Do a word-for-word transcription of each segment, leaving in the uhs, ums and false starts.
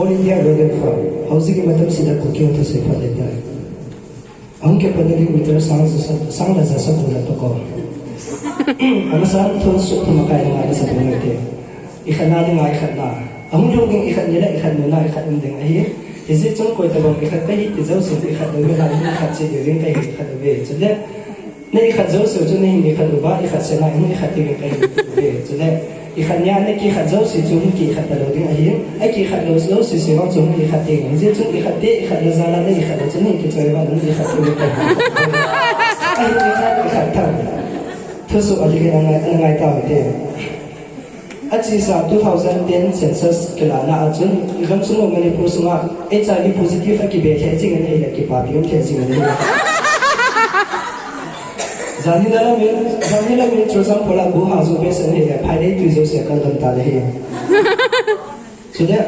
All India Women Forum. Houji ki matam sida kuki ho thusei pha de ta. Ahung ke paneli meter sang jasa, sang la jasa bula to ko. Ama sang thon su thama kai nga sa bula te. Ikhat na dinga ikhat na. Ahung lhung ding ikhat ni la ikhat nu na ikhat um ding ahi. Hijeh chun koi tabang ikhat kahi ti jouse ikhat ding la ikhat che ding kahi ikhat ve. Chule. Na ikhat jouse chu na hin ikhat uva, ikhat sena hin ikhat ding kahi ve. Chule. Ikhat nia na kikhat jouse chu hin kikhat talou ding ahi. A kikhat lou jouse se vang chu hin ikhat ding. Hijeh chun ikhat te, ikhat na jala na ikhat lou chu hin kichoi va na ikhat ding kahi. Ahi ikhat, ikhat ta. Thusoh a lhigin angai, angai ta ve te. Achesa two thousand ten census kilahna a chun, i gamsung u Manipur sunga H I V positive a kibe lheh jing in ahile kipapi um lheh jing in ahi. Janhi lamin, janhi lamin Churachandpur a bu ha ju behseh in ahile, phailei tui jouse akal dam tan ahi. Chule,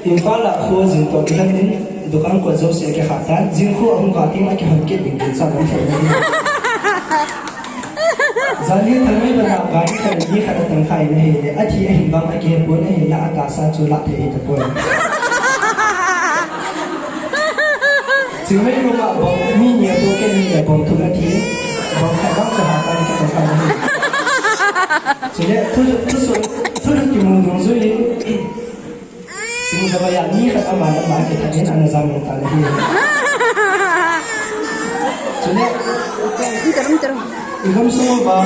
Imphal a kho jing toh kilhon in, dukan kot jouse akikha tan, jing kho ahung kah teng akihon kit ding tin sa lam thei in ahi. Janhi thangnoi bana gari khat in mi khat atang kha in ahile, athi ahin bang akihe pon ahinla atahsa chu lah thei hita pon. Chingmei lung a bang mi ni atoh kei ni le bang thum athi, bang khat bang chu hatah in kitong kha in ahi. Chule thu, thusoh, thulhut kimu dungjui in, Sing java ya ni khat ama le ama kithat in ana jam long tan ahi. Chule, i gamsung uva,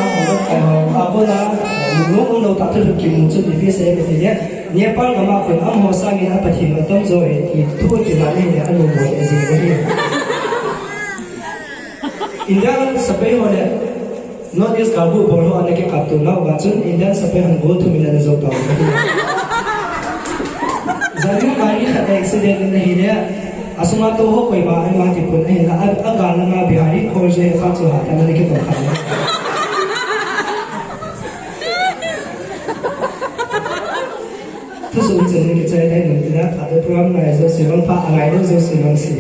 abona, lungmong umlou tah thulhut kimu chu ipi sei em itile, Nepal gam a khun amaho sangin a Pathen u atam jo e ti thu kila ahile alungmong e jing ahi. India sepai ho le North East galbu bol ho ana kikapto nauva chun Indian sepai hon gol thum in ana jou tauve. Janhi gari khat accident in ahile, asunga tou ho koima ahi ma tipon ahinla, a, agal langa Bihari khol joi pa chu hatah in ana kitong kha in ahi. Thusoh chun kichai thei nom tin a, Father program ngai jouse mangpha, angai lou jouse mangsi.